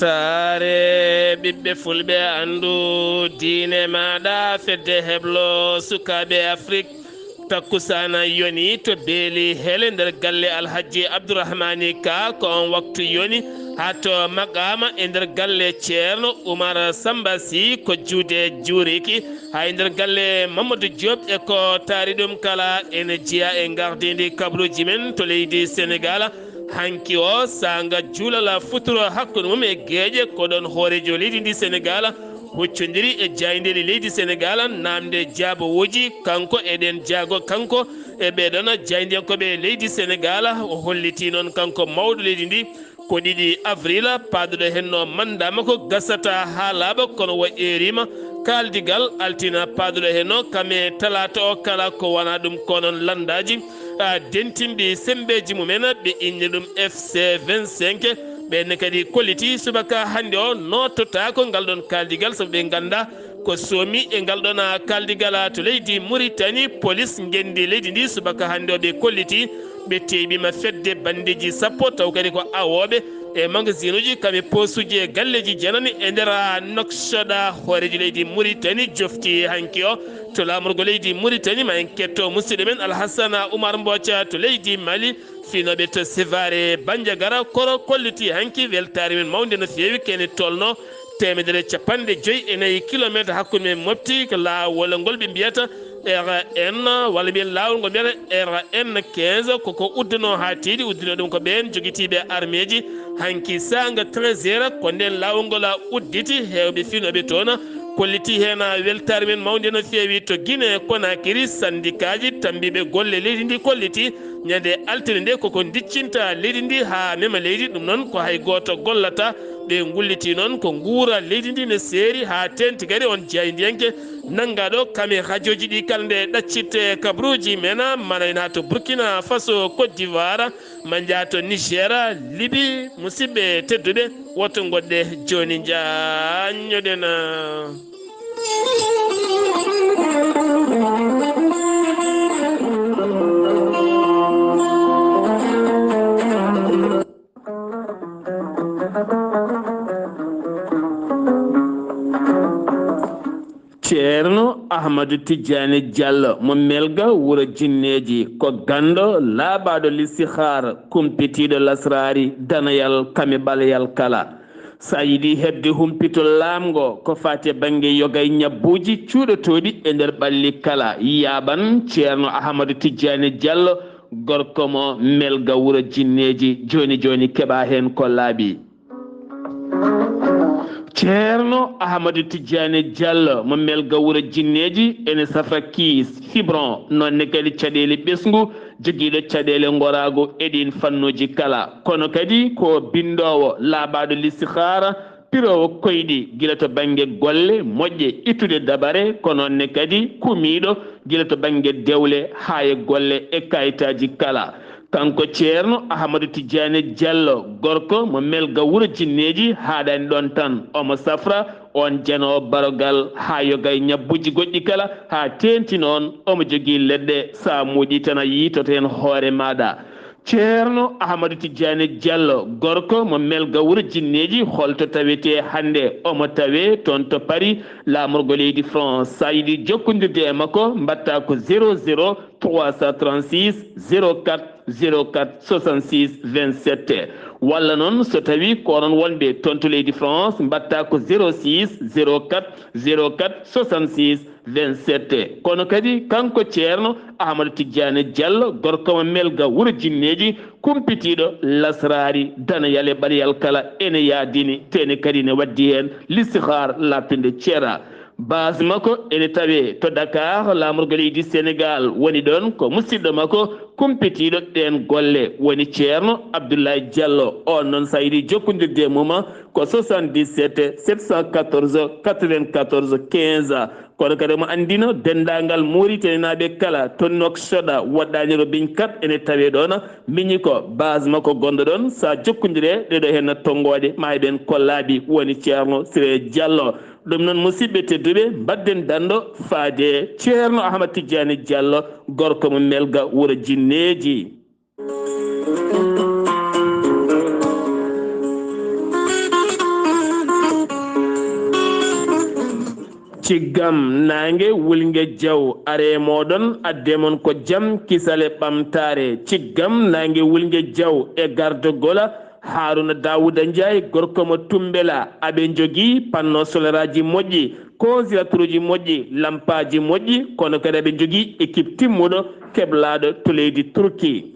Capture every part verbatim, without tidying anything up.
Taare ɓiɓɓe fulɓe, anndu diine maaɗa, fedde heblo sukaaɓe Afrik. Takkusaana yoni to Beeli Hele nder galle Alhaji Abdourahmani Ka, ko on waktu yoni haa to maqaama e nder galle Ceerno Umar Samba Sy, ko juude juuriki. Haa e nder galle Mamadou Diop e ko taari ɗum kala, ene jeyaa e ngardiindi kabaruuji men to leydi Senegaal. Hanki o saanga juulal futuro hakkunde mum e geeƴe, ko ɗon hooreejo leydi ndi Senegaal huccondiri e jaayndeeji leydi Senegaal, naamnde jaabawooji kanko e ɗeen jaago, kanko e ɓee ɗoon jaayndiyankooɓe leydi Senegaal. O hollitii noon kanko mawɗo leydi ndi ko ɗiɗi avril paaduɗo heen o manndaama ko gasata haa laaɓa, kono o eeriima kaaldigal altine paaduɗo heen o, kam e talaata o kala. Ko wonaa ɗum ko noon lanndaaji, a, dentinɗi semmbeeji mumen, ɓe inni ɗum F C vingt-cinq. Ɓeen kadi kolliti subaka hannde o noototaako ngal ɗoon kaaldigal, sabu ɓe nganndaa ko soomi e ngal ɗoon kaaldigal to leydi Muritani. Polis ngenndi leydi ndi subaka hannde o ɓe kolliti ɓe teeɓiima fedde banndeeji sappo, taw kadi ko awooɓe e magasinuuji, kam e poosuuji e galleeji janani e nder Nouakchott. Hooreejo leydi Muritani jofti hanki o to laamorgo leydi Muritani. Ma en ketto musidɗo men Alhassana Oumar Mbooca to leydi Mali. Finooɓe to Sevare Bandiagara koro kolliti hanki weltaare men mawnde no feewi, kene tolno teemedere capanɗe joyi e nayi kilomeetre hakkunde men mofti ko laawol ngol ɓe mbiyata R N, walla mbiyen laawol ngol mbiyata R N quinze, koko udduno haa tiiɗi, udduno ɗum ko ɓeen jogitiiɓe armeeji. Hanki saanga treize heures ko ndeen laawol ngol udditi, heewɓe finooɓe toon kolliti heen weltaare men mawnde no feewi. To Guinée Conakry, sandikaaji tammbiiɓe golle leydi ndi kolliti ñande altine nde koko ndiccinta leydi ndi haa mema leydi, ɗum noon ko hay gooto gollata. Ɓe ngulliti noon ko nguura leydi ndi ne seeri haa teenti kadi on jaayndiyanke nanngaaɗo kam e rajooji ɗi kala nde ɗaccitte kabaruuji men, mana ina to Burkina Faso, Côte d'Ivoire, ma njaa to Niger, Libi. Musidɓe tedduɓe, woto ngoɗɗe jooni njaanñoɗen. Ceerno Ahmadu Tijjaani Jallo mo Melga wuro Jinneeji, ko ganndo laaɓaaɗo listihaar, kumpitiiɗo lasraari, danayal kame ɓaleyal kala. So a yiɗi heɓde humpito laamngo ko faati e bannge yoga e ñabbuuji cuuɗotooɗi e nder ɓalli kala, yaaɓan Ceerno Ahmadu Tijjaani Jallo, gorko mo Melga wuro Jinneeji. Jooni jooni keɓaa heen ko laaɓi. Ceerno Ahmadu Tijjaani Jallo mo Melga wuro Jinneeji ene safra kiis, fibron, noon ne kadi caɗeele ɓesngu, jogiiɗo caɗeele ngoraagu e ɗiin fannuuji kala. Kono kadi ko binndoowo laaɓaaɗo listihaara, piroowo koyɗi gila to bannge golle moƴƴe, ittude dabare, ko noon ne kadi kumiiɗo gila to bannge dewle haa e golle e kayitaaji kala. Kanko Ceerno Ahmadu Tijjaani Jallo, gorko mo Melga wuro Jinneeji, haaɗaani ɗoon tan, omo safra oon janoowo barogal haa yoga e ñabbuuji goɗɗi kala, haa teenti noon omo jogii leɗɗe, so a muuƴii tan a yiitoto heen hoore maaɗa. Ceerno Ahmadu Tijjaani Jallo, gorko mo Melga wuro Jinneeji, holto tawetee hannde? Omo tawee toon to Paris, laamorgo leydi France. So a yiɗi jokkondirde e makko, mbaɗtaa ko zéro zéro trois cent trente-six zéro quatre zéro quatre soixante-six vingt-sept. Walla noon, so tawii ko onon wonɓe toon to leydi France, mbaɗtaa ko zéro six zéro quatre zéro quatre soixante-six vingt-sept. Kono kadi kanko Ceerno Ahmadu Tijjaani Jallo, gorko mo Melga wuro Jinneeji, kumpitiiɗo lasraari, danayal e ɓaleyal kala, ene yaadini, te ene kadi ne waddi heen listihaar laaɓtunde ceera. Base makko ene tawee to Dakar, laamorgo leydi Senegaal, woni ɗoon ko musidɗo makko kumpitiiɗo ɗeen golle, woni Ceerno Abdoulaye Jallo. Oon noon, so a yiɗi jokkondirde e mum, ko soixante-dix-sept sept cent quatorze quatre-vingt-quatorze quinze. Kono kadi omo anndina denndaangal Muritaninaaɓe kala to Nouakchott, waɗɗaani Robigne quatre ene tawee ɗoon, miñi ko base makko gonɗo ɗoon. So a jokkondirii e ɗeeɗoo heen tonngooɗe, ma heɓen ko laaɓi, woni Ceerno Siré Jallo. Ɗum noon, musidɓe tedduɓe, mbaɗden danndo faade Ceerno Ahmad Tijjaani Jallo, gorko mo Melga wuro Jinneeji. Ciggam naange wulnge jaw are mooɗon adde mon ko jam kisale ɓamtaare. Ciggam naange wulnge jaw e gardogola Haruna Dawuda Njaay gorko mo Tumbela. Aɓe njogii panno soleraaji moƴƴi, konsilaturuuji moƴƴi, lampaaji moƴƴi, kono kadi aɓe njogii équipe timmuɗo keblaaɗo to leydi Turki.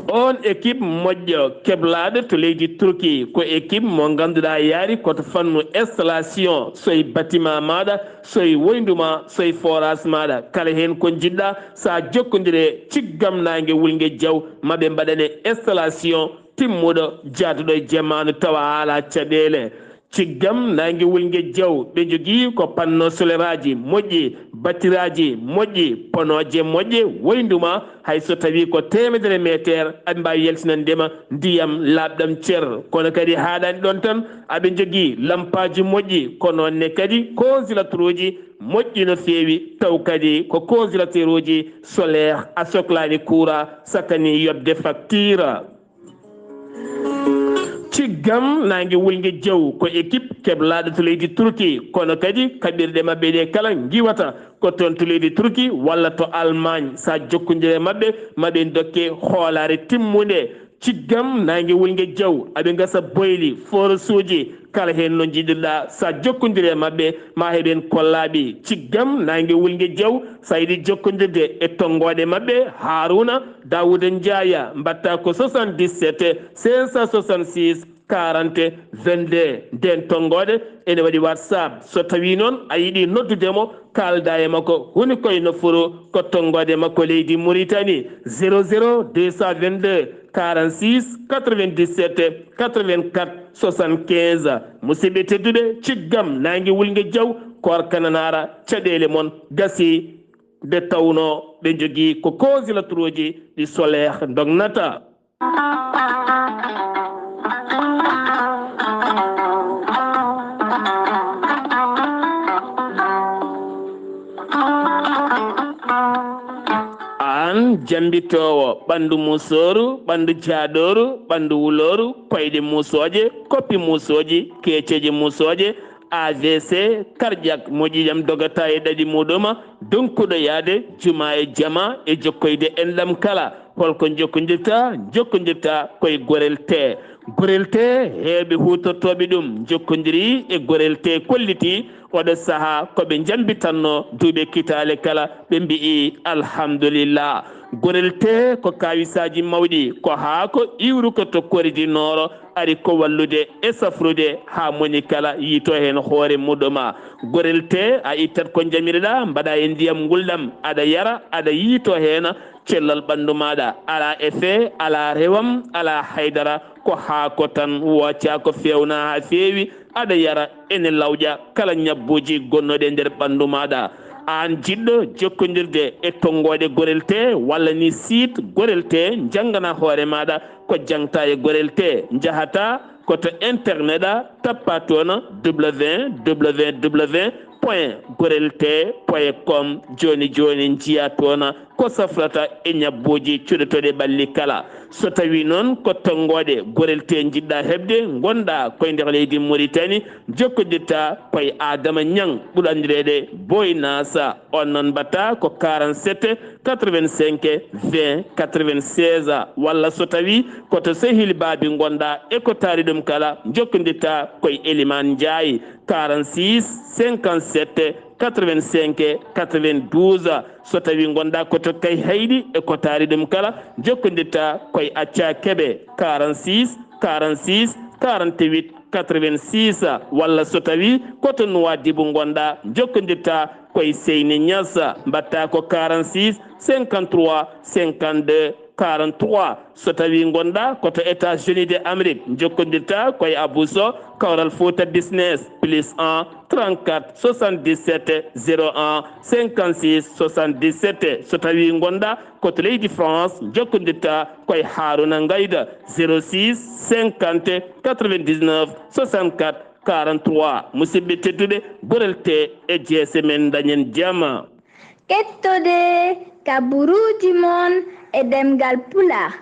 On équipe moƴƴo keblaaɗo to leydi Turki ko équipe mo ngannduɗaa yaari ko to fannu installation, soy bâtiment maaɗa, soy woyndu ma, soy forage maaɗa, kala heen ko njiɗɗa, sa jokkondire ciggam naange wulnge jaw, maɓe mbaɗane installation timmuɗo jaaduɗo e jamaanu tawa haala caɗeele. Ciggam naange wulnge jaw, ɓe njogii ko panno soleraaji moƴƴi, batiraaji moƴƴi, ponooje moƴƴe, woyndu ma, hay so tawii ko teemedere meeteer, aɓe mbaawi yaltinande ma ndiyam laaɓɗam cer. Kono kadi haaɗaani ɗoon tan, aɓe njogii lampaaji moƴƴi, ko noon ne kadi konsilaturuuji moƴƴi no feewi, taw kadi ko konsilateruuji solaire, a soklaani kuuraa, sakkani yoɓde facture. Ciggam naange wulnge jaw ko équipe keblaaɗo to leydi Turki, kono kadi kaɓirɗe maɓɓe ɗe kala ngiwata ko toon to leydi Turki walla to Allemagne. Sa jokkondire maɓɓe, maɓe dokke hoolaare timmunde. Ciggam naange wulnge jaw, aɓe ngasa boyli, forosuuji, kala heen no njiɗirɗa. Sa jokkondire maɓɓe, ma heɓen kollaaɓe. Ciggam naange wulnge jaw, sa yiɗi jokkondirde e tonngooɗe maɓɓe, Haruna Dawuda Njaaya, mbaɗta ko soixante-dix-sept cinq cent soixante-six quarante vingt-deux. Nden tonngooɗe ene waɗi WhatsApp. So tawii noon a yiɗi noddude mo, kaalda e makko, huni koye nofuru ko tonngooɗe makko leydi Mauritanie, zéro zéro deux cent vingt-deux quarante-six quatre-vingt-dix-sept quatre-vingt-quatre soixante-quinze. Musidɓe tedduɓe, ciggam naange wulnge jaw, koorka nanaara, caɗeele mon gasii. Nde tawnoo ɓe njogii ko konsilaturuuji ɗi solaire ndognata. Aan jammbitoowo ɓanndu musooru, ɓanndu jaaɗooru, ɓanndu wulooru, koyɗe musooje, koppi musooji, keeceeje musooje, A V C, cardiaque, moƴƴi jam dogata e ɗaɗi muɗum, donkuɗo yaade juma e jama e jokkoyde enɗam kala. Holko jokkondirta? Jokkondirta koye Gorel Tee. Gorel Tee, heewɓe huutortooɓe ɗum jokkondiri e Gorel Tee kolliti oɗo sahaa ko ɓe njambitanno duuɓe kitaale kala, ɓe mbi'i alhamdulillah. Gorel Tee ko kaawisaaji mawɗi, ko haako iwruko to Kori du Nord, ari ko wallude e safrude haa moni kala yiito heen hoore muɗum. Gorel Tee, a ittat ko njamiɗa, mbaɗa e ndiyam ngulɗam, aɗa yara, aɗa yiito heen cellal ɓanndu maaɗa. Alaa effet, alaa rewam, alaa haydara, ko haako tan, wooca ko feewna haa feewi, aɗa yara, ene lawƴa kala ñabbuuji gonnooɗi e nder ɓanndu maaɗa. Aan jiɗɗo jokkondirde e tonngooɗe Gorel Tee walla ni site Gorel Tee, njanngana hoore maaɗa ko jaŋta e Gorel Tee. Njahata ko to internet a, tappa toon www point gorel tee point com. Jooni jooni njiya toon ko safrata e ñabbuuji cuɗotooɗi ɓalli kala. So tawii noon ko tonngooɗe Gorel Tee njiɗɗa heɓde, ngonɗa koye nder leydi Mauritanie, jokkondirta koye Adama Ñaŋ, ɓuri anndireede Boy Nasa. On noon mbaɗta ko quarante-sept quatre-vingt-cinq vingt quatre-vingt-seize, walla so tawii ko to Sehil Baabi ngonɗa e ko taari ɗum kala, jokkondirta koye Elimaan Njaay, quarante-six cinquante-sept quatre-vingt-cinq quatre-vingt-douze. So tawii ngonɗa ko to Kayhayɗi e ko taari ɗum kala, jokkondirta koye Accaa Kebe, quarante-six quarante-six quarante-huit quatre-vingt-six, walla so tawii ko to Nuwaadibu ngonɗa, jokkondirta koye Seyni Ñas, mbaɗta ko quarante-six cinquante-trois cinquante-deux quarante-trois. So tawii ngonɗa ko to États-Unis de Amérique, jokkondirta koye Abou Sow, Kawral Fouta Business, plus un trente-quatre soixante-dix-sept zéro un cinquante-six soixante-dix-sept. So tawii ngonɗa ko to leydi France, jokkondirta koye Haruna Ngayda, zéro six cinquante quatre-vingt-dix-neuf soixante-quatre quarante-trois. Musidɓe tedduɓe, Gorel Tee e jeese men, dañen jam. Kettode kaburuuji mon e ɗemngal Pulaar,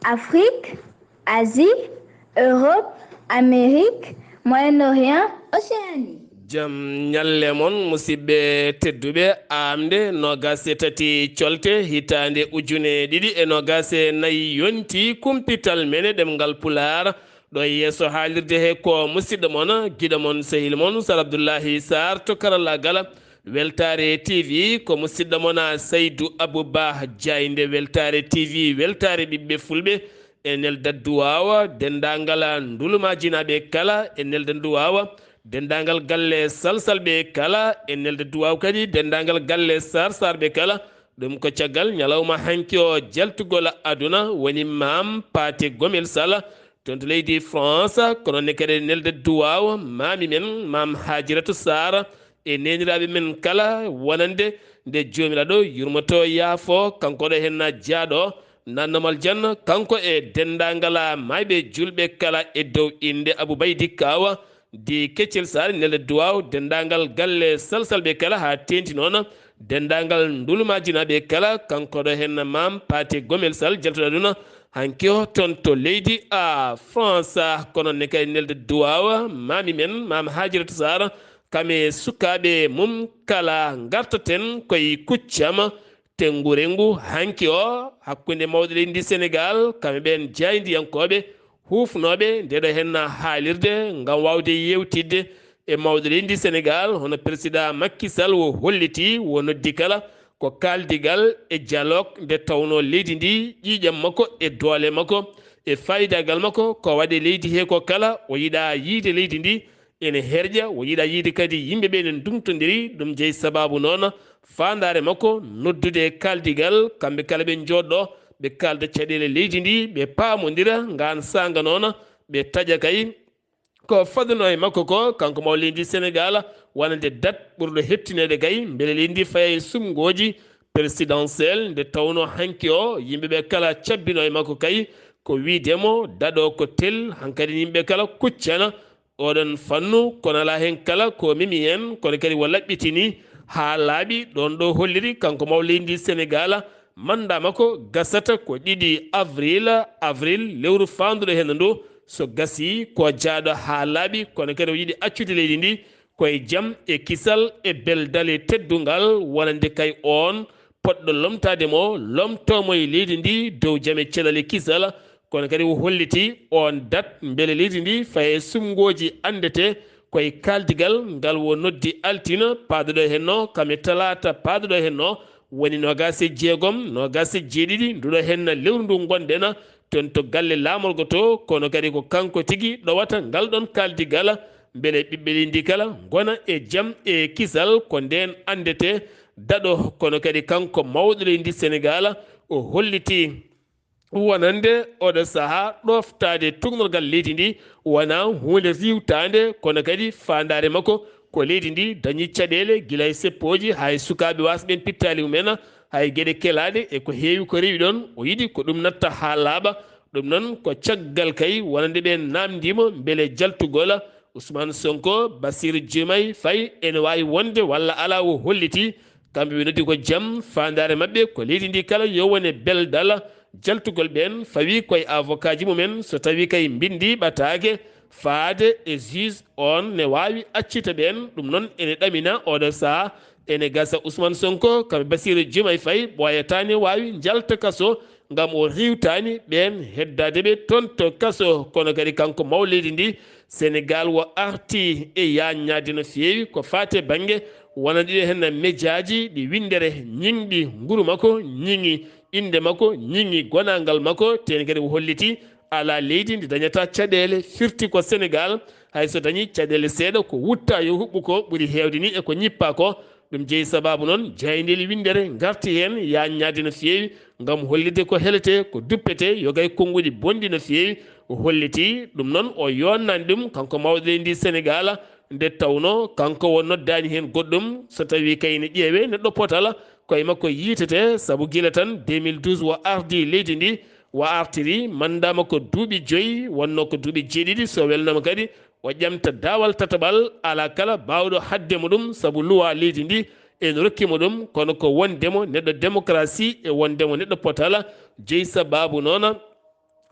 Afrique, Asie, Europe, Amérique, Moyen-Orient, Océanie. Jam ñalle mon, musidɓe tedduɓe. Aamnde noogaas e tati colte, hitaande ujune ɗiɗi e noogaas e nayi yonti, kumpital men e ɗemngal Pulaar. Ɗo e yeeso haalirde he ko musidɗo mon, giɗo mon, sehil mon, Sar Abdullahi Sarr to karallaagal. Weltaare T V ko musidɗo mon, Saydu Abuba Jaaynde. Weltaare T V, weltaare ɓiɓɓe Fulɓe. E nelda duwaawa denndaangal ndulumaaji naaɓe kala, e nelda duwaawa denndaangal galle salsalɓe kala, e nelda duwaawa kadi denndaangal galle sarsarɓe kala. Ɗum ko caggal ñalawma hanki o jaltugol aduna woni Maam Paate Gomel Sal, toon to leydi France, kono ne kadi nelda duwaawa maami men, Maam Haajiratu Saar, e neeniraaɓe men kala, wonande nde Joomiraaɗo yurmoto yaafo, kanko ɗo henna jaaɗo, nannomal janna, kanko e denndaangal maayɓe juulɓe kala e dow innde Abu Baydi Kaawa, di Keccel Saar, nelda duwaaw, denndaangal galle salsalɓe kala, haa teenti noon denndaangal ndulumaaji naaɓe kala, kanko ɗo henna Maam Paate Gomel Sal, jaltuɗo aduna, hanki o toon to leydi a France. Kono ne kay nelda duwaawa maami men, Maam Haajiratu Saar, kam e sukaaɓe mum kala, ngartaten koye kuccam, tenngu renngu hanki o hakkunde mawɗo leydi ndi Senegaal, kam e ɓeen jaayndiyankooɓe huufnooɓe ndeɗo henna haalirde ngam waawde yeewtidde e mawɗo leydi Senegaal, hono Peresidaa Makki Sal, wo holliti, wo noddi kala ko kaaldigal e dialogue, nde tawnoo leydi ndi ƴiiƴam makko e doole makko e faayidaagal makko ko waɗe leydi he ko kala, o yiɗaa yiyde leydi ndi ene herƴa, o yiɗaa yiyde kadi yimɓe ɓe ene ndumtondiri. Ɗum jeyi sabaabu noon faandaare makko noddude kaaldigal, kamɓe kala ɓe njooɗo, ɓe kaalda caɗeele leydi ndi, ɓe paamondira, ngaan saanga noon ɓe taƴa kay ko fadano e makko ko, kanko mawɗo leydi Senegaal, wonande date ɓurɗo heɓtineede kay, mbele leydi ndi faya e sumngooji présidentielle, nde tawnoo hanki o yimɓe ɓe kala cabbino e makko kay, ko wiide mo daɗo ko tel, hankadi yimɓe kala kuccana oɗon fannu, kono alaa heen kala ko memi heen, kono kadi o laɓɓitini haa laaɓi. Ɗoon ɗo holliri kanko mawɗo leydi ndi Senegaal, manndaa makko gasata ko ɗiɗi avril, avril lewru faanduɗo heen ndu, so gasii ko jaaɗo haa laaɓi, kono kadi o yiɗi accude leydi ndi koye jam e kisal e beldal e teddungal, wonande kay oon poɗɗo lomtaade mo, lomtoo mo e leydi ndi dow jam e cellal e kisal. Kono kadi o holliti oon date mbele leydi ndi faya e sumngooji anndete koye kaaldigal ngal o noddi altine paaduɗo heen o, kam e talaata paaduɗo heen o, woni noogaas e jeegom, noogaas e jeeɗiɗi nduɗo heen lewru ndu ngonɗen, toon to galle laamorgo to, kono kadi ko kanko tigi ɗowata ngal ɗoon kaaldigal, mbele ɓiɓɓe leydi ndi kala ngona e jam e kisal. Ko ndeen anndete daɗo, kono kadi kanko mawɗo leydi ndi Senegaal, o holliti wonande oɗo sahaa ɗoftaade tuugnorgal leydi ndi wonaa huunde riiwtaande, kono kadi faandaare makko ko leydi ndi dañi caɗeele gila e seppooji, hay sukaaɓe waasɓe ɓeen pittaali mumen, hay geɗe kelaaɗe e ko heewi ko rewi ɗoon. O yiɗi ko ɗum natta haa laaɓa. Ɗum noon ko caggal kay wonande ɓe naamndiima mbele jaltugol Ousmane Sonko, Bassirou Diomaye Faye ene waawi wonde walla alaa, o holliti kamɓe ɓe noddi ko jam, faandaare maɓɓe ko leydi ndi kala yo wone beldal. Jaltugol ɓeen fawi koye avocat ji mumen, so tawii kay mbinndi ɓataake faade e juge, oon ne waawi accita ɓeen. Ɗum noon ene ɗamina oɗo sahaa, ene gasa Ousmane Sonko kam e Bassirou Diomaye Faye ɓooyataani waawi njalta kaso ngam o riiwtaani ɓeen heddaade ɓe toon to kaso. Kono kadi kanko mawɗo leydi ndi Senegaal o arti e yaaññaade no feewi ko faati e bannge wonande ɗiɗo heen mejaaji ɗi winndere ñiŋɗi nguru makko, ñiŋi innde makko, ñiŋi gonaangal makko, teen kadi o holliti alaa leydi ndi dañata caɗeele, firti ko Senegaal, hay so dañi caɗeele seeɗa ko wutta yo huɓɓu ko ɓuri heewde ni e ko ñippaa ko. Ɗum jeyi sabaabu noon jaayndeeli winndere ngarti heen yaaññaade no feewi ngam hollitde ko heletee, ko duppetee, yo gay konnguɗi bonɗi no feewi. O holliti ɗum noon, o yonnaani ɗum kanko mawɗo leydi ndi Senegaal, nde tawnoo kanko o noddaani heen goɗɗum, so tawii kay ne ƴeewee neɗɗo potal, koye makko yiytetee, sabu gila tan deux mille douze o ardii leydi ndi, o artiri manndaa makko duuɓi joyi, wonnoo ko duuɓi jeeɗiɗi, so welnaama kadi o ƴamta daawal tataɓal, alaa kala baawɗo haɗde mo ɗum, sabu luwaa leydi ndi ene rokki mo ɗum, kono ko wonde mo neɗɗo démocratie e wonde mo neɗɗo potal. Jeyi sabaabu noon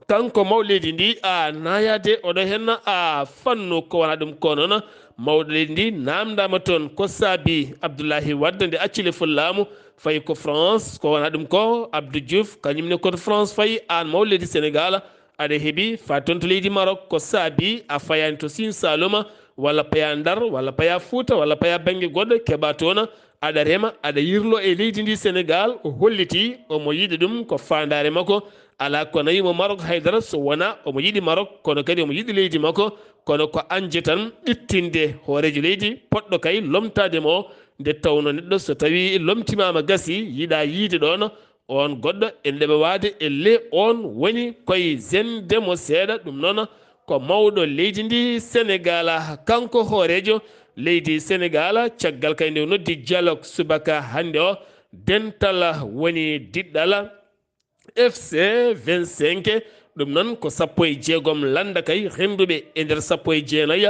Kanko mawɗo leydi ndi, a nayaade oɗo henna a fannu ko wona ɗum ko noon. Mawɗo leydi ndi namdama toon ko saabi Abdoulaye Wade nde accile fo laamu, fayi ko France, ko wona ɗum ko Abdou Diouf, kañum ne koto France fayi. Aan mawɗo leydi Sénégal, aɗa heɓi fa toon to leydi Maroc, ko saabi a fayani to Sine Saloum, walla paya Ndar, walla paya Fouta, walla paya bannge goɗɗo, keɓa toon, aɗa rema, aɗa yirlo e leydi ndi Sénégal. O holliti omo yiɗi ɗum, ko faandaare makko. Alaa ko nayimo Maroc haydara so wona omo yiɗi Maroc, kono kadi omo yiɗi leydi makko. Kono ko anje tan ƴittinde hooreejo leydi, poɗɗo kay lomtaade mo. Nde tawno neɗɗo so tawi lomtimaama gasi, yiɗa yiide ɗoon, on goɗɗo ene ɗeɓa waade elle, on woni koye zende mo seeɗa. Ɗum noon ko mawɗo leydi ndi Sénégal, kanko hooreejo leydi Sénégal, caggal kay nde o noddi dialogue subaka hannde o, dental woni diɗɗal F C vingt-cinq. Ɗum noon ko sappo e jeegom lannda kay rennduɓe e nder sappo e jeenayi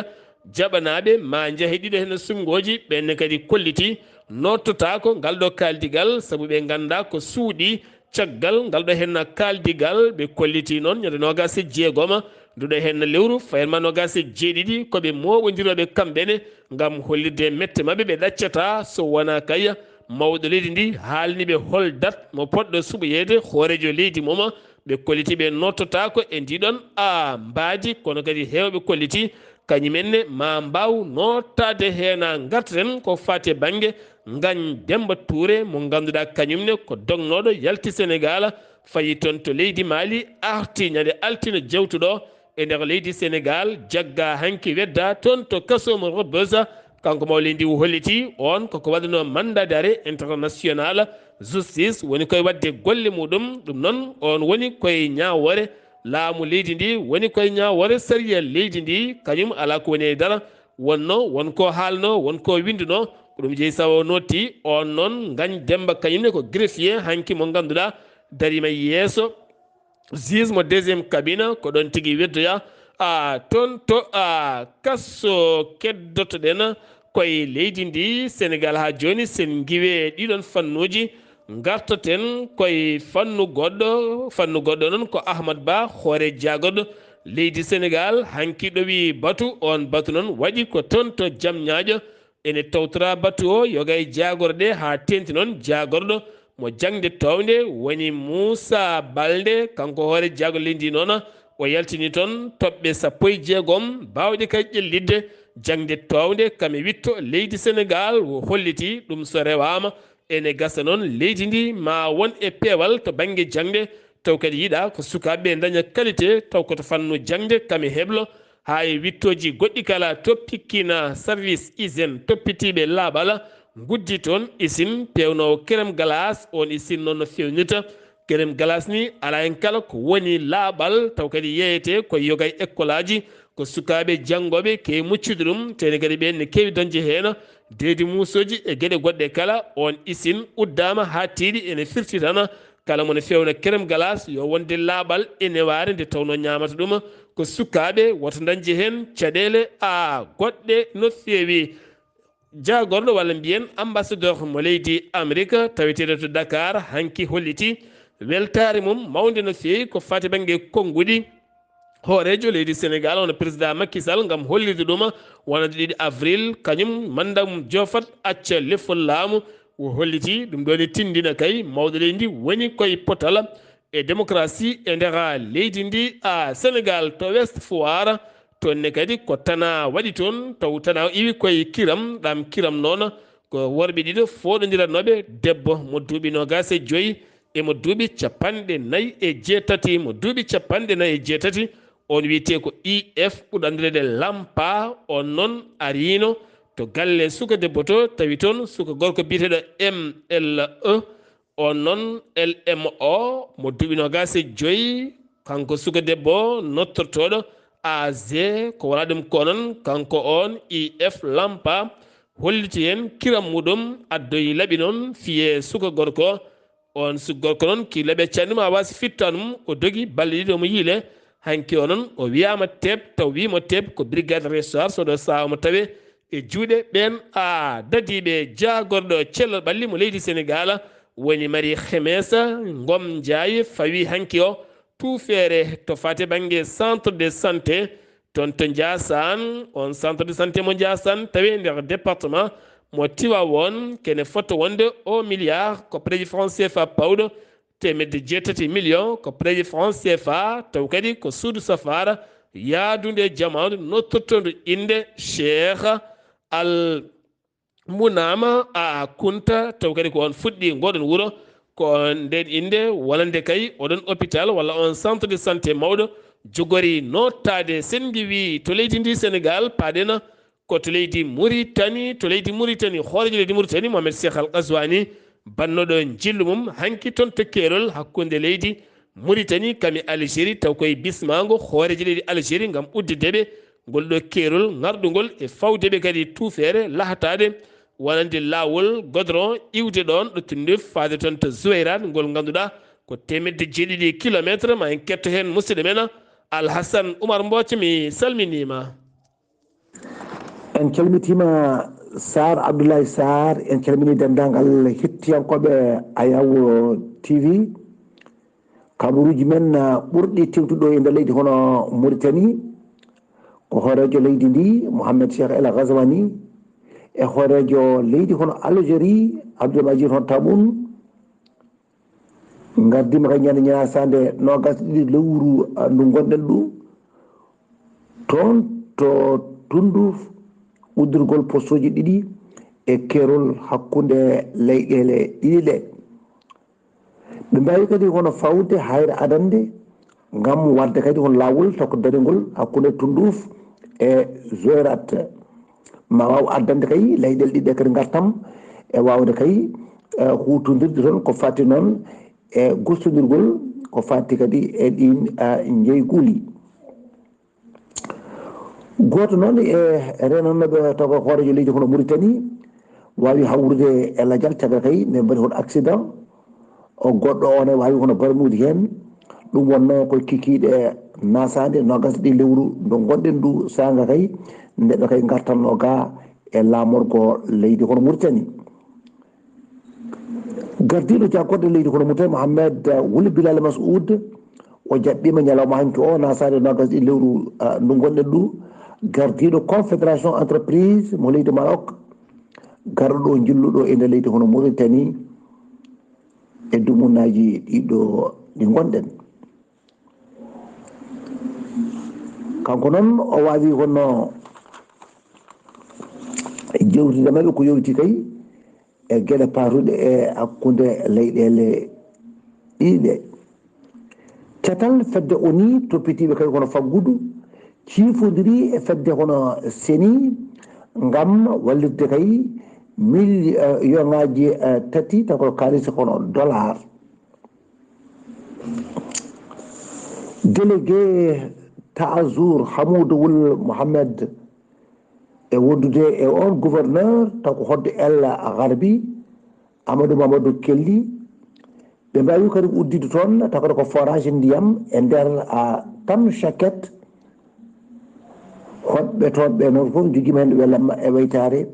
jaɓanaaɓe ma njehe ɗiɗo heen sunngooji, ɓenne kadi kolliti nottotaako ngal ɗo kaaldigal, sabu ɓe ngannda ko suuɗi caggal ngal ɗo heen kaaldigal. Ɓe kolliti noon ñande noogaas e jeegom nduɗo heen lewru, fayatma noogaas e jeeɗiɗi, ko ɓe mooɓondirooɓe kamɓe ne ngam hollirde mette maɓɓe, ɓe ɗaccata so wona kay mawɗo leydi ndi haalni ɓe hol dat mo poɗɗo suɓoyeede hooreejo leydi mum. Ɓe kolliti ɓe nottotaako e ndiɗon a mbaadi, kono kadi heewɓe kolliti kañumenne ma mbaaw nootaade heen. Ngartaten ko faati e bannge Ngagne Demba Touré mo ngannduɗaa kañum ne ko dognooɗo, yalti Sénégal, fayi toon to leydi Mali, arti ñande altine jawtuɗo e nder leydi Sénégal, jagga hanki wedda toon to kaso mo Rebeuss. Kanko mawɗo leydi ndi o holliti on koko waɗano mandat d'arrêt international, justice woni koye waɗde golle muɗum. Ɗum noon on woni koye ñaawoore laamu leydi ndi, woni koye ñaawoore sariya leydi ndi, kañum alaa ko woni e dara. Wonno won ko haalno, won ko winnduno, ko ɗum jeyi sawo notti. On noon Ngagne Demba kañum ne ko greffier hanki mo ngannduɗaa dariima yeeso juge mo deuxième cabinet, ko ɗon tigi weddoya a toon to a kaso. Keddotoɗen koye leydi ndi Sénégal haa jooni, sen ngiwe ɗiɗon fannuuji, ngartoten koye fannu goɗɗo. Fannu goɗɗo noon ko Ahmad Ba, hoore jaagorɗo leydi Sénégal, hanki ɗowi batu. On batu noon waɗi ko toon to Jamñaajo. Ene tawtora batu o yoga e jaagorɗe haa teeŋti noon jaagorɗo mo jaŋde toownde woni Muusa Balde, kanko hoore jaagorɗe leydi ndi noon, o yaltini toon toɓɓe sappo e jeegom baawɗe kay ƴellitde jaŋde toownde kam e witto leydi Sénégal. O holliti ɗum so rewaama ene gasa noon leydi ndi ma won e peewal to bannge jaŋde, taw kadi yiɗa ko sukaaɓe ɓe ndaña qualité taw koto fannu jaŋde kam e heblo. Haa e wittooji goɗɗi kala, toppikkina service hygiène, toppitiiɓe laaɓal, nguddi toon usine peewnoowo kerem galas. On usine noon no feewnirta kerem galas ni, alaa heen kala ko woni laaɓal, taw kadi yeeyete ko yoga e ekkolaaji, ko sukaaɓe janngooɓe keewi muccude ɗum, teeni kadi ɓeen ne keewi dañde heen deedi muusooji e geɗe goɗɗe kala. On usine uddaama haa tiiɗi, ene firti tan kala mo ne feewna kerem galas yo wonde laaɓal e newaare nde tawnoo ñaamata ɗum ko sukaaɓe, woto dañde heen caɗeele a goɗɗe no feewi. Jaagorɗo walla mbiyen ambassadeur mo leydi Amerique taweteeɗo to Dakar hanki holliti weltaare mum mawnde no feewi ko faati bannge konnguɗi hooreejo leydi Sénégal, hono président Macky Sall, ngam hollirde ɗum wonande ɗiɗi avril, kañum mandat mum joofat, acca lefol laamu. O holliti ɗum ɗo ne tinndina kay mawɗo leydi ndi woni koye potal e démocratie e nder leydi ndi. A Sénégal to Ouest Foire, toon ne kadi ko tana waɗi toon, taw tana o iwi koye kiram, ɗam kiram noon ko worɓe ɗiɗo fooɗondiranooɓe, debbo mo duuɓi noogaas e joyi e mo duuɓi capanɗe nayi e jeetati, mo duuɓi capanɗe nayi e jeetati, on wiyetee ko I F, ɓurɗo anndireede Lampa. On noon ariino to galle suka debbo to, tawi toon suka gorko biyeteeɗo M L E, on noon L M O, mo duuɓi noogaas e joyi, kanko suka debbo nottortooɗo A G, ko wona ɗum ko noon, kanko on I F Lampa holliti heen kiram muɗum, addoyi laɓi noon fiye suka gorko. On suka gorko noon ki laɓi accani ɗum, a waasi fittanum, o dogi balɗe ɗiɗi omo yiile. Hanki o noon o wiyaama teep, taw wiimo teep ko brigade recherche, oɗo sahaa omo tawe e juuɗe ɓeen a dadiiɓe. Jaagorɗo cellal ɓalli mo leydi Sénégal woni Marie Khemesse Ngom Ndiaye, fawi hanki o tuufeere to fate bannge centre de santé toon to Ndiassane. On centre de santé mo Ndiassane tawi e nder département mo Tivaouane, kene fotto wonde o milliard ko pareeji franc C F A pawɗo teemedde jeetati million ko pareeji franc C F A, taw kadi ko suudu safaara yaadunde e jamaanu nottortondu innde Cheikh Al Munama a Kunta, taw kadi ko on fuɗɗi ngoɗon wuro, ko on nden innde wonande kay oɗon hôpital walla on centre de santé mawɗo jogori nottaade. Sen ngiwi to leydi ndi Sénégal, paaɗen ko to leydi Mauritanie. To leydi Mauritanie, hooreejo leydi Mauritanie Mohamed Cheikh Al Ghazouani, bannoɗo njillu mum hanki toon to keerol hakkunde leydi Mauritanie kam e Algérie, taw koye bismaango hooreejo leydi Algérie ngam uddideɓe ngol ɗo keerol ŋarɗungol e fawdeɓe kadi tuufeere lahataade wonande laawol godron iwde ɗoon ɗo Tinduf faade toon to Zouérate, ngol ngannduɗaa ko teemedde jeeɗiɗi kilometre. Ma en ketto heen musidɗo men Alhassane Oumar Mbooco, mi salminiima. En calmitiima Sarr, Abdoulaye Sarr, en calmini denndaangal hettiyankooɓe Ayaw T V. Kabaruuji men, ah, ɓurɗi tewtude ɗo e nder leydi hono Mauritanie, ko hooreejo leydi ndi Mohamed Cheikh El Ghazouani, e hooreejo leydi hono Algérie Abdoul Majid Hon Taboun. Ngardiima kay ñande ñaasande noogas ɗiɗi lewru, ah, ndu ngonɗen ɗo, toon to Tinduf, uddurgol postooji ɗiɗi e keerol hakkunde leyɗeele ɗiɗi ɗe. Ɓe mbaawi kadi hono fawde hayre adannde ngam waɗde kadi hono laawol takko daringol hakkunde Tinduf e Zouérate. Ma waaw addande kay leyɗeele ɗiɗi ɗe kadi ngartam e waawde kay, eh, huutondirde toon ko fati noon e gostondirgol ko fati kadi e ɗiin, eh, njeeyguuli. Gooto noon e reenannooɓe taw ko hooreejo leydi hono Mauritanie waawi hawrude e lajal caggal kay nde mbaɗi hono accident. O goɗɗo o ne waawi hono barmuude heen. Ɗum wonnoo ko kikiiɗe nasaande noogas ɗi lewru ndu ngonɗen ndu saanga kay nde ɓe kay ngartannoo ga e laamorgo leydi hono Mauritanie. Gardiiɗo jagorɗe leydi hono Mauritanie Mohamed Wul Bilal Masoud, o jaɓɓiima ñalawma hanki o nasaade noogas ɗi lewru, ah, ndu ngonɗen ndu. Gardiiɗo confédération entreprise mo leydi Maroc, garɗo ɗo njilluɗo e nder leydi hono Mauritanie e dumunaaji ɗiɗo ɗi ngonɗen. Kanko noon o waawi hono jewtidde maɓɓe ko yowti kay e geɗe paatuɗe e hakkunde leyɗeele ɗiɗi ɗe. Catal fedde O N U toppitiiɓe kay hono faggudu ciifondiri e fedde hono C E N I ngam wallitde kay miliyonŋaaji, eh, tati taw ko kaalis hono dollar. Délégué Taazour Hamoudou Wul Mohamed e wondude e on gouverneur taw ko hodde El Gharbi, Amadou Mamadou Kelli, ɓe mbaawi kadi udditde toon taw kadi ko forage ndiyam e nder, ah, Tamshaket. Hoɗɓe toon ɓe noon fof njogiima heen welamma e waytaare.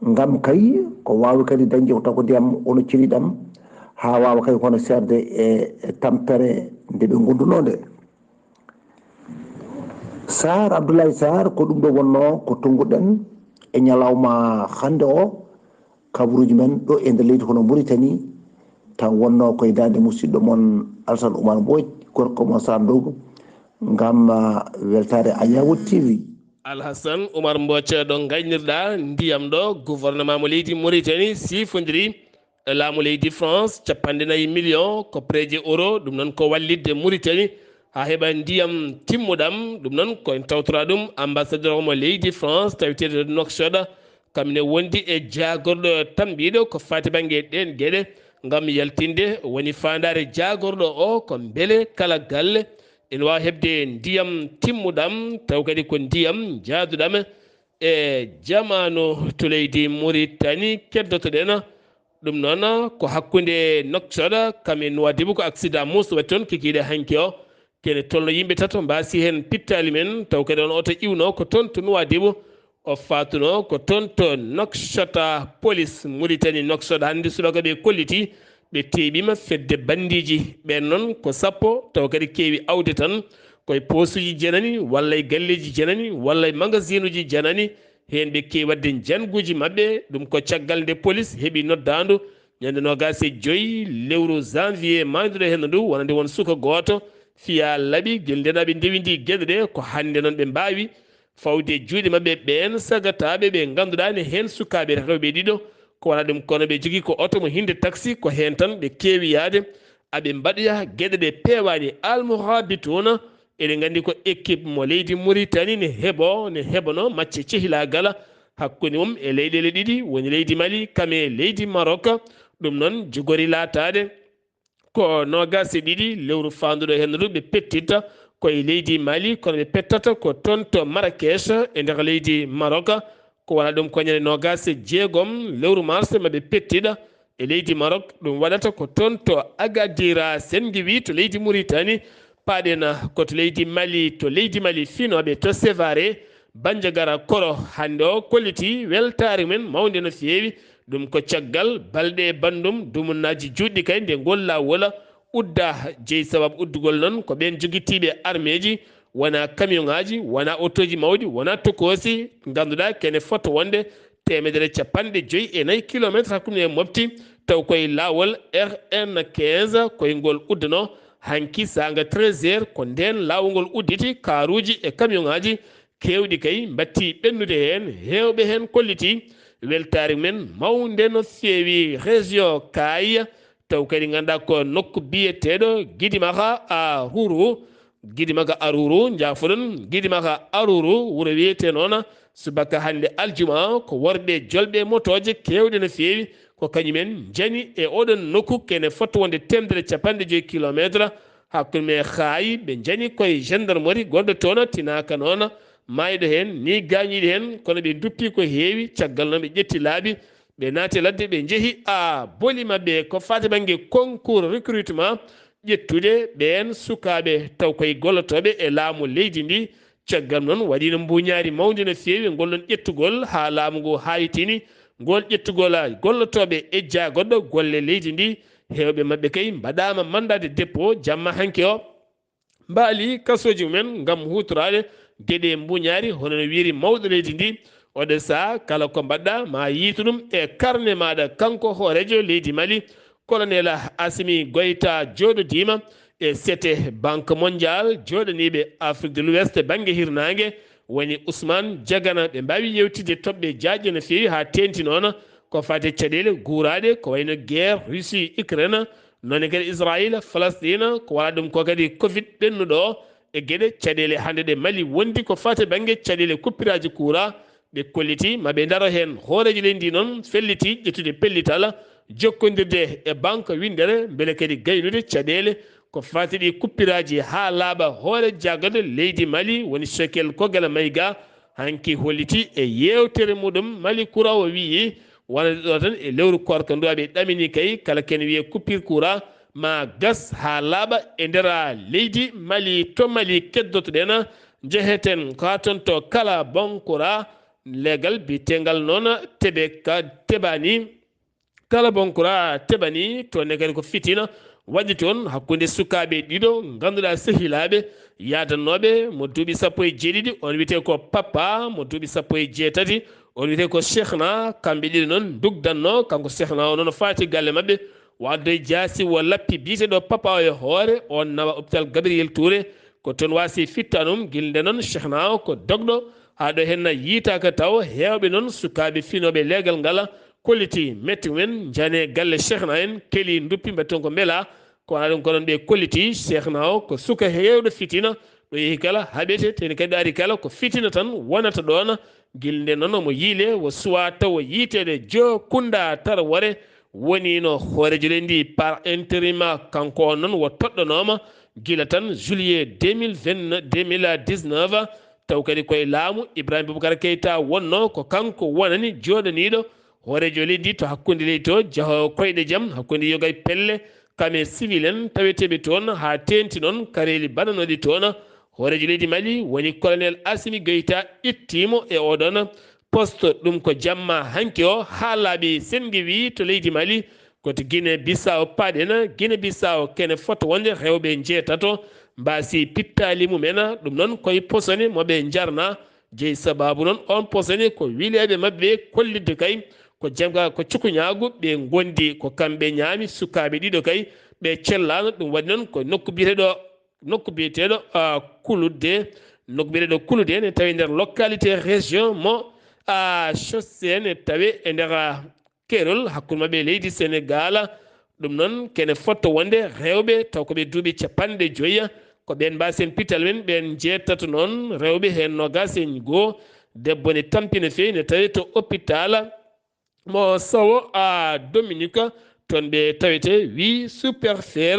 Ngam kay ko waawi kadi dañde ko taw ko ndiyam ono celi ɗam haa waawa kay hono seerde e, e tampere nde ɓe ngondunoo nde. Sarr, Abdoulaye Sarr, ko ɗum ɗo wonnoo ko tonnguɗen e ñalawma hannde o, kabaruuji men ɗo e nder leydi hono Mauritanie, taw wonnoo koye daande musidɗo mon Alassane Oumar Mbodj, gorko mo Sarr Ndogo, ngam, ah, weltaare Ayawo T V. Alhassane Oumar Mbooca, ɗo ngaynirɗa ndiyam ɗo, gouvernement mo leydi Mauritanie siifondiri e laamu leydi France capanɗe nayi million ko prêt euro, ɗum noon ko wallitde Mauritanie haa heɓa ndiyam timmuɗam. Ɗum noon ko en tawtora ɗum ambassadeur mo leydi France taweteeɗo Nouakchott, kam ne wondi e jaagorɗo tambiiɗo ko faati bannge ɗeen geɗe. Ngam yaltinde woni faandaare jaagorɗo o ko mbele kala galle ina waawi heɓde ndiyam timmuɗam, taw kadi ko ndiyam jaaduɗam e jamaanu to leydi Mauritanie. Keddotoɗen ɗum noon ko hakkunde Nouakchott kam e Nouadhibou, ko accident mousse waɗi toon kikiiɗe hanki o. Kene tolno yimɓe tato mbaasi heen pittaali men, taw kadi on oto iwno ko toon to Nouadhibou, o faatuno ko toon to Nouakchott. Police Mauritanie Nouakchott hannde subaka ɓe kolliti Ɓe teeɓiima fedde banndiiji. Ɓeen noon ko sappo, taw kadi keewi awde tan koye poosuuji janani, walla e galleeji janani, walla e magasinuuji janani. Heen ɓe keewi waɗde njanguuji maɓɓe. Ɗum ko caggal nde polis heɓi noddaandu ñande noogaas e joy lewru janvier maayduɗo heen ndu, wonande won suka gooto fiyaa laaɓi, gila nde aɓe ndewindii geɗe ɗe, ko hannde noon ɓe mbaawi fawde e juuɗe maɓɓe ɓeen sagataaɓe ɓe ngannduɗaa ne heen sukaaɓe rewɓe ɗiɗo. Ko wonaa ɗum, kono ɓe njogii ko oto mo hinnde taxi, ko heen tan ɓe keewi yahde. Aɓe mbaɗoya geɗe ɗe peewaani. Almourabitouna, eɗen nganndi ko équipe mo leydi Mauritanie, ne heɓo, ne heɓono macce cehilaagal hakkunde mum e leyɗeele ɗiɗi, woni leydi Mali kam e leydi Maroc. Ɗum noon jogori laataade ko noogaas e ɗiɗi lewru faanduɗo heen ndu ɓe pettitta ko e leydi Mali, kono ɓe pettata ko toon to Marrakech e nder leydi Maroc. Ko wonaa ɗum, ko ñande noogaas e jeegom lewru mars ma ɓe pettiɗa e leydi Maroc. Ɗum waɗata ko toon to Agadir, Sennguiwi to leydi Mauritanie. Paaɗen ko to leydi Mali, to leydi Mali finooɓe to Sévaré, Bandiagara Koro hannde o kolliti weltaare mum mawnde no feewi. Ɗum ko caggal balɗe e banndum, dumunnaaji juutɗi kay nde ngol laawol udda. Jeyi sababu uddugol noon ko ɓeen jogitiiɓe armeeji, wonaa kamiyoŋaaji, wonaa otooji mawɗi, wonaa tokoosi, ngannduɗaa kene fota wonde teemedere e capanɗe joy e nayi kilomeetre hakkunde e Mopti, taw koye laawol R N quinze, koye ngol uddanoo. Hanki saanga treize heures, ko ndeen laawol ngol udditi, kaaruuji e kamiyoŋaaji keewɗi kay mbattii ɓennude heen, heewɓe heen kollitii weltaare mum mawnde no feewi. Région Kayes, taw kadi ngannduɗaa ko nokku biyeteeɗo Gidimaka a Ruru, Gidimaka Aruru, njaafoɗon, Gidimaka Aruru, wuro wiyetee noon, subaka hannde aljuma, ko worɓe jolɓe motooje keewɗe no feewi, ko kañumen njani e oɗon nokku, kene fota wonde teemedere e capanɗe joy kilomeetre hakkunde men e Kayes. Ɓe njani koye gendarmerie gonɗo toon, tinaaka noon maayɗo heen, ni gaañiiɗo heen, kono ɓe nduppi ko heewi, caggal noon ɓe ƴetti laabi, ɓe naati ladde, ɓe njehi a boli maɓɓe. Ko faati bannge concours recrutement, ƴettude ɓeen sukaaɓe taw koye gollotooɓe e laamu leydi ndi. Caggal noon waɗiino mbuuñaari mawndi no feewi ngol ɗoon ƴettugol haa laamu ngu haaytini. Ngol ƴettugol gollotooɓe e jaagoɗɗo golle leydi ndi. Heewɓe maɓɓe kay mbaɗaama mandat de dépôt jamma hanki o. Mbaali kasooji mumen ngam huutoraade geɗe mbuuñaari, hono no wiyri mawɗo leydi ndi. Oɗo sahaa, kala ko mbaɗɗa, ma yiitu ɗum e karne maaɗa. Kanko hooreejo leydi Mali, Colonel Assimi Goïta, jooɗodiima e sete Banque Mondiale, jooɗaniiɓe Afrique de l'Ouest bannge hirnaange, woni Ousmane Diagana. Ɓe mbaawi yewtidde toɓɓe jaajɗe no feewi haa teeŋti noon ko faati e caɗeele guuraaɗe, ko wayno guerre Russie Ukraine, noon e kadi Israël Palestine, ko wonaa ɗum ko kadi covid ɓennuɗo o, e geɗe caɗeele hannde ɗe Mali wondi ko faati bannge caɗeele kuppiraaji kuuraa. Ɓe kolliti ma ɓe ndaro heen. Hooreejo leydi ndi noon felliti ƴettude pellital jokkondirde e banque winndere, mbele kadi gaynude caɗeele ko faati ɗi kuppiraaji haa laaɓa. Hoore jaagoɗɗo leydi Mali woni Sokel Kogala Mayga hanki holliti e yeewtere muɗum Mali Courant, o wiyi wonande ɗo tan e lewru koorka ndu aɓe ɗamini kay kala ken wiye coupure courant ma gas haa laaɓa e nder leydi Mali. To Mali keddotoɗen, njeheten haa toon to Kala Bonkura, leegal biyeteengal noon Tebe ka Tebani. Kala Bonkura Tebani, toon ne kadi ko fitina waɗi toon hakkunde sukaaɓe ɗiɗo ngannduɗaa sehilaaɓe yaadannooɓe, mo duuɓi sappo e jeeɗiɗi, on wiyetee ko Papa, mo duuɓi sappo e jeetati, on wiyetee ko Cheikhna. Kamɓe ɗiɗo noon ndugdanno, kanko Cheikhna o noon faati galle maɓɓe, o addoyi jaasi, o lappi biyeteeɗo Papa o e hoore, on nawa hôpital Gabriel Touré, ko toon waasi fittanum. Gila nde noon Cheikhna o ko dogɗo, haa ɗo heen na yiitaaka taw. Heewɓe noon sukaaɓe finooɓe leegal ngal kolliti mette mumen, njani galle Cheikhna en, keli, nduppi, mbaɗi toon ko mbela. Ko wonaa ɗum, ko noon ɓe kolliti Cheikhna o ko suka heewɗo fitina. Ɗo yehi kala haɓete, teni kadi ɗo ari kala ko fitina tan wonata ɗoon. Gila nde noon omo yiile, o suwaa taw o yiiteede. Joe Kunda Tarawore woniino hooreejo leydi ndi par intérim. Kanko on noon o toɗɗanooma gila tan juillet deux mille vingt, deux mille dix-neuf, taw kadi koye laamu Ibrahima Boubacar Keita wonnoo, ko kanko wonani jooɗaniiɗo hooreejo leydi to hakkunde leydi to, jahoowo koyɗe jam hakkunde yoga e pelle, kam e civil en taweteeɓe toon, haa teeŋti noon kareeli baɗanooɗi toon. Hooreejo leydi Mali woni Colonel Assimi Goïta, ittii mo e oɗon poste. Ɗum ko jamma hanki o haa laaɓi Sennguiwi to leydi Mali. Koto Guinée Bissau paaɗen, Guinée Bissau kene fota wonde rewɓe njeetato mbaasi pittaali mumen, ɗum noon koye posone mo ɓe njarna. Jeyi sabaabu noon on posone ko wileeɓe maɓɓe kollitde kay ko jam-, ko cukuñaagu ɓe ngondi, ko kamɓe ñaami sukaaɓe ɗiɗo kay ɓe cellaano. Ɗum waɗi noon ko nokku biyeteeɗo, nokku biyeteeɗo, ah, Kuludde, nokku biyeteeɗo Kuludde ne tawi nder localité région mo, ah, Chaussène ne tawi e nder, ah, keerol hakkunde maɓɓe e leydi Senegaal. Ɗum noon kene fotto wonde rewɓe taw ko ɓe duuɓi capanɗe joyi, ko ɓeen mbaasi en pital men, ɓeen njeetato noon rewɓe heen noogaas e goo, debbo ne tampi no feewi, ne tawi to hôpital mo Sawo a Dominique, toon ɓe tawete, wii sous-préfet,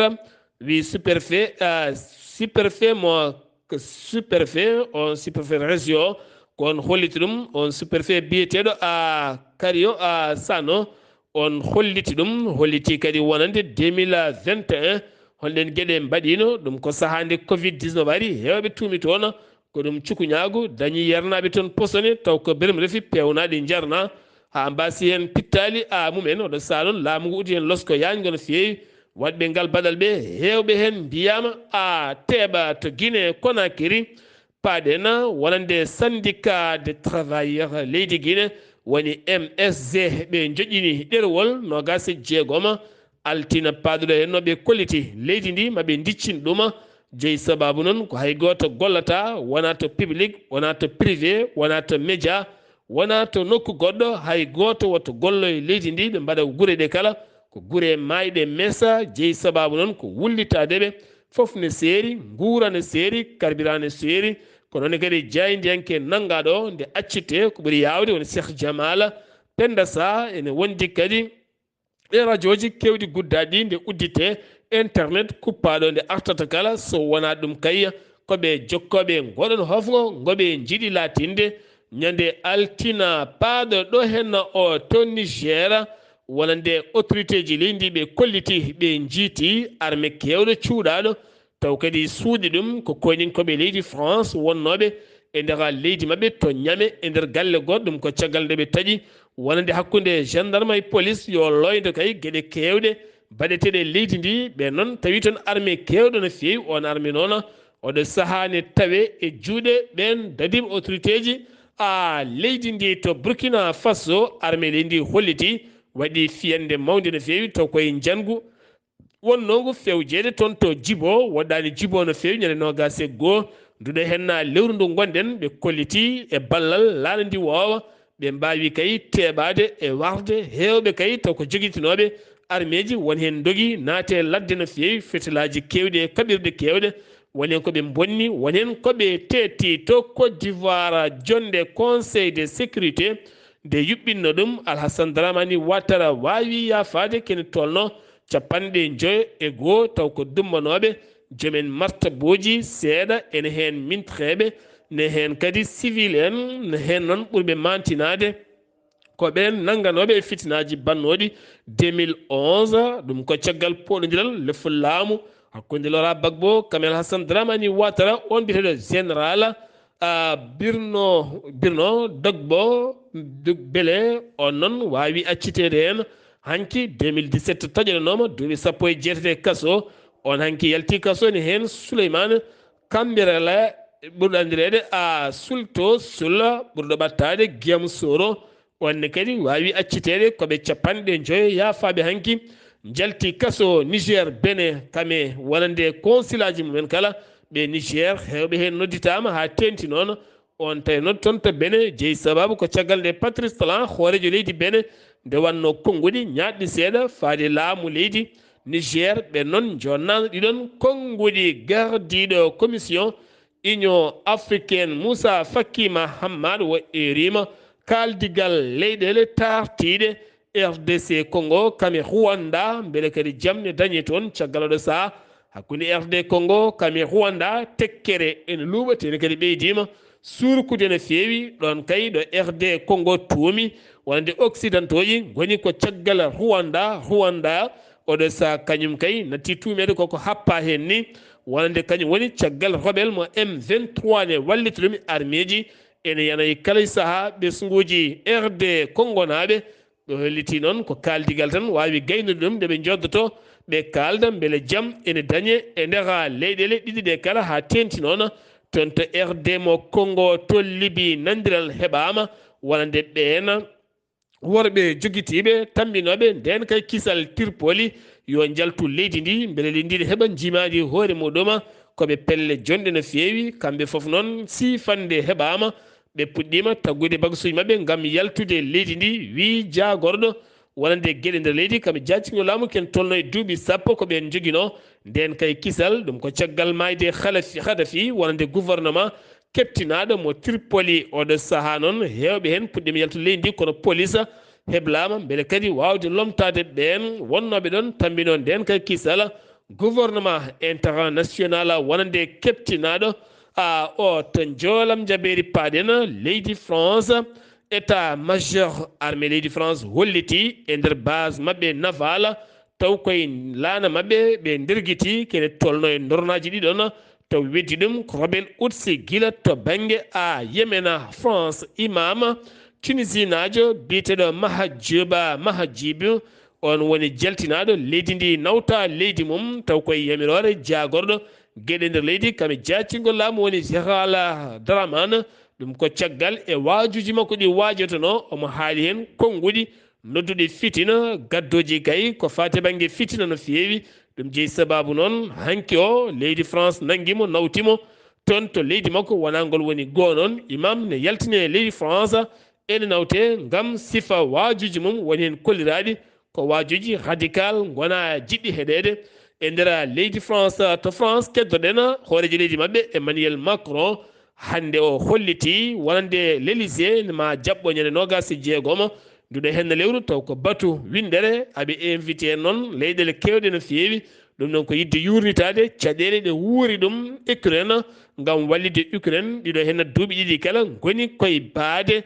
wii sous-préfet, ah, sous-préfet mo, ko sous-préfet, on sous-préfet région, ko on holliti ɗum, on sous-préfet biyeteeɗo a Kario a Sano, on holliti ɗum, holliti kadi wonande deux mille vingt et un, honɗen geɗe mbaɗiino ɗum ko sahaa nde covid dix-neuf ari, heewɓe tuumi toon ko ɗum cukuñaagu, dañi yernaaɓe toon posone, taw ko berem refi peewnaaɗi njarna, haa mbaasi heen pittaali a mumen. Oɗo saha noon, laamu ngu uddi heen losko yaañngo no feewi, waɗɓe ngal baɗal ɓe, heewɓe heen mbiyaama a teeɓa to Guinée Conakry, paaɗen wonande syndicat de travailleurs leydi Guinée, woni M S G, ɓe njoƴƴini ɗerewol noogaas e jeegom, altina paaduɗo heen no ɓe kolliti leydi ndi, ma ɓe ndiccin ɗum. Jeyi sabaabu noon ko hay gooto gollata, wonaa to public, wonaa to privé, wonaa to média, wonaa to nokku goɗɗo, hay gooto woto gollo e leydi ndi, ɓe mbaɗa gure ɗe kala, ko gure maayɗe mesa. Jeyi sabaabu noon ko wullitaade ɓe, fof ne seeri, nguura ne seeri, carburant ne seeri, ko noon kadi jaayndiyanke nanngaaɗo nde accitee, ko ɓuri yaawde woni Cheikh Jamal Penda Sa, ene wondi kadi ɗe rajooji keewɗi guddaaɗi nde udditee, internet kuppaaɗo nde artata kala, so wonaa ɗum kay, ko ɓe jokkooɓe ngoɗon hofngo ngo ɓe njiɗi laatinde. Ñande altina paaɗo ɗo henna o to Niger, wonande autorité ji leydi ɓe kolliti, ɓe njiiti arme keewɗo cuuɗaaɗo, taw kadi suuɗi ɗum ko koyninkooɓe leydi France wonnooɓe e nder leydi maɓɓe to Ñame e nder galle goɗɗo, ɗum ko caggal nde ɓe taƴi wonande hakkunde gendarme e police yo looydo kay geɗe keewɗe baɗeteeɗe e leydi ndi. Ɓe noon tawi toon arme keewɗo no feewi, on arme noon oɗo sahaa ne tawe e juuɗe ɓeen dadiiɓe autorité ji a leydi ndi to Burkina Faso. Arme leydi ndi holliti waɗi fiyannde mawnde no feewi, taw koye njanngu wonnoo ngu fewjeede toon to Jibo, woɗɗaani Jibo no feewi, ñande noogaas e goo, nduɗo henna lewru ndu ngonɗen, ɓe kolliti e ballal laana ndi woowa, ɓe mbaawi kay teeɓaade e warde heewɓe kay taw ko jogitinooɓe armeeji, won heen ndogi naate ladde no feewi, fetelaaji keewɗi e kaɓirɗe keewɗe, won heen ko ɓe mbonni, won heen ko ɓe teeti to Côte d'Ivoire, jonnde Conseil de sécurité, nde yuɓɓinno ɗum, Alhassane Dramani Ouattara waawi yaafaade kene tolno capanɗe njoyo e goo, taw ko dumbanooɓe, joomen martabooji seeɗa, ene heen mintreeɓe, ne heen kadi civil en, ne heen noon ɓurɓe maantinaade. Ko ɓeen nannganooɓe e fitinaaji bannooɗi deux mille onze, ɗum ko caggal pooɗondiral lefol laamu hakkunde Laurent Gbagbo, Kamel Hassan Dramani Ouattara, on biyeteeɗo général, ah, Birno, Birno Dogbo, Dug-, Bele, on noon waawi acciteede heen. Hanki deux mille dix-sept taƴananooma duuɓi sappo e jeetati e kaso. On hanki yalti kaso ne heen Souleymane Kambirala, ɓurɗo anndireede a Sulto Sula, ɓurɗo ɓattaade Giyam Soro. On ne kadi waawi acciteede ko ɓe capanɗe njoyo yaafaaɓe hanki njalti kaso Niger, Benin, kame wonande konsilaaji mumen kala. Ɓe Niger, heewɓe heen nodditaama haa teenti noon. On tawi noon toon to Benin, jeyi sabaabu ko caggal nde Patrice Talon, hooreejo leydi Benin, nde wannoo konnguɗi ñaaɗɗi seeɗa faade laamu leydi Niger. Ɓe noon njonnaano ɗiɗon konnguɗi gardiiɗo commission Union africaine Moussa Faki Mahamat wo eeriima kaaldigal leyɗeele taartiiɗe R D C Congo kame Rwanda, mbele kadi jam ne dañee toon caggal oɗo sahaa hakkunde R D Congo kame Rwanda. Tekkere ene luuɓa, tene kadi ɓeydiima suurkude no feewi ɗoon kay ɗo R D Congo tuumi wonande occidentaux ji ngoni ko caggal Rwanda. Rwanda oɗo sahaa kañum kay natti tuumeede koko happa heen ni, wonande kañum woni caggal rebelle mo M vingt-trois ne wallita ɗum e armeeji. Ene yana e kala sahaa ɓesnguuji R D Congonaaɓe Ɓe holliti noon ko kaaldigal tan waawi gaynude ɗum, nde ɓe njoddoto, ɓe kaalda mbele jam ene dañe e nder leyɗeele ɗiɗi ɗe kala, haa teeŋti noon toon to R D mo Congo, to Libi, nanndiral heɓaama wonande ɓeen worɓe jogitiiɓe tammbinooɓe ndeen kay kisal Tripoli yo njaltu leydi ndi, mbele leydi ndi ne heɓa njiimaandi hoore muɗum. Ko ɓe pelle jonɗe no feewi, kamɓe fof noon siifannde heɓaama. Ɓe puɗɗiima taggude bagasuuji maɓɓe ngam yaltude leydi ndi, wii jaagorɗo wonande geɗe nder leydi, kamɓe jaacingol laamu ken tolno e duuɓi sappo ko ɓeen njoginoo ndeen kay kisal. Ɗum ko caggal maayde Khalafi-, Khadafi wonande gouvernement keɓtinaaɗo mo Tripoli. Oɗo sahaa noon, heewɓe heen puɗɗiima yaltude leydi ndi, kono police heblaama mbele kadi waawde lomtaade ɓeen wonnooɓe ɗoon tammbinoo ndeen kay kisal. Gouvernement international wonande keɓtinaaɗo, a, o to njoolam njabeeri paaɗen leydi France, état major armée leydi France holliti e nder base maɓɓe naval, taw koye laana maɓɓe ɓe ndergiti kene tolno e ndornaaji ɗiɗon, taw weddi ɗum ko rebelle Houthi gila to bannge a Yemena. France imam Tunisinaajo biyeteeɗo Mahajuba Mahajibu, on woni jaltinaaɗo leydi ndi nawta leydi mum, taw koye yamiroore jaagorɗo geɗe nder leydi, kam e jaacingol laamu woni Gérald Darmanin. Ɗum ko caggal e waajuuji makko ɗi waajotonoo, omo haali heen konnguɗi nodduɗi fitina, gaddooji kay ko faati bannge fitina no feewi. Ɗum jeyi sabaabu noon, hanki o, leydi France nanngi mo, nawti mo toon to leydi makko, wonaa ngol woni goo noon. Imam ne yaltine e leydi France, ene nawte ngam sifa waajuuji mum woni heen kolliraaɗi ko waajuuji radical, ngonaa jiɗɗi heɗeede. E nder leydi France, to France, keddoɗen hooreejo leydi maɓɓe, Emmanuel Macron, hannde o holliti wonande l'Élysée ne ma jaɓɓo ñande noogaas e jeegom nduɗo heen lewru, taw ko batu winndere. Aɓe invité en noon leyɗeele keewɗe no feewi. Ɗum noon ko yiɗde yuurnitaade caɗeele ɗe wuuri ɗum Ukraine ngam wallitde Ukraine. Ɗiɗo heen duuɓi ɗiɗi kala ngoni koye baade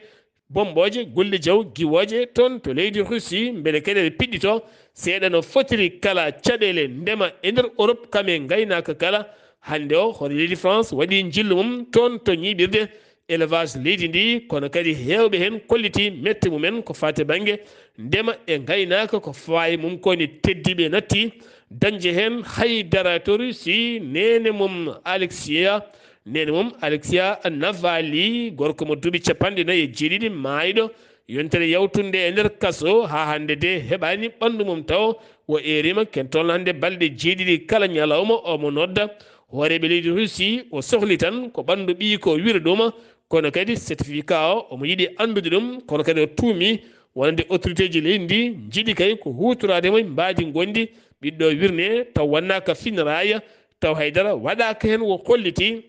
bommbooje, golle jaw giwooje toon to leydi Russie, mbele kadi eɗe piɗɗito seeɗa no fotiri kala caɗeele ndema e nder Europe, kam e ngaynaaka kala. Hannde o, hoto leydi France waɗi njillu mum toon to ñiiɓirde élevage leydi ndi, kono kadi heewɓe heen kolliti mette mumen ko faati bannge ndema e ngaynaaka, ko fawaye mum ko ne teddiiɓe natti dañde heen haydara to Russie. Neene mum Alexia, neene mum Alexia Navalny, gorko mo duuɓi capanɗe nayi e jeeɗiɗi maayɗo, yontere yawtunde e nder kaso, haa hannde de heɓaani ɓanndu mum taw o eeriima. Ken toon hannde balɗe jeeɗiɗi kala ñalawma omo nodda hooreeɓe leydi Russie, o sohli tan ko ɓanndu ɓiyi ko wira ɗum, kono kadi certificat o omo yiɗi anndude ɗum, kono kadi o tuumi wonande autorité ji leydi ndi njiɗi kay ko huutoraade mo e mbaadi ngonndi ɓiɗɗo wirne taw wonnaaka finnoraaya, taw haydara waɗaaka heen. O holliti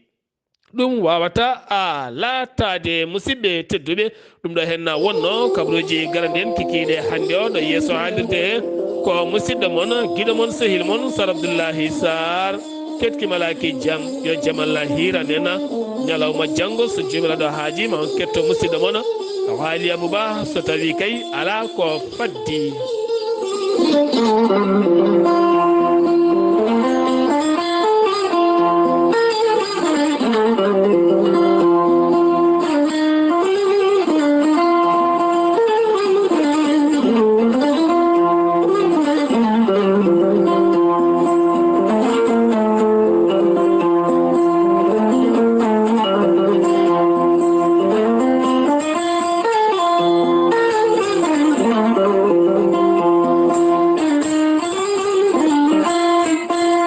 ɗum waawata a laataade. Musidɓe tedduɓe, ɗum ɗo heen na wonno kabaruuji garande en kikiiɗe hannde o ɗo yeeso haalirde he. Ko musidɗo mon, giɗo mon, sehil mon, Sar Abdullahi Sarr. Ketki malaaki jam, yo jam Allah hiiran en. Ñalawma janngo, so Joomiraaɗo haaji, ma on ketto musidɗo mon, Waali Abuba, so tawi kay alaa ko faddi.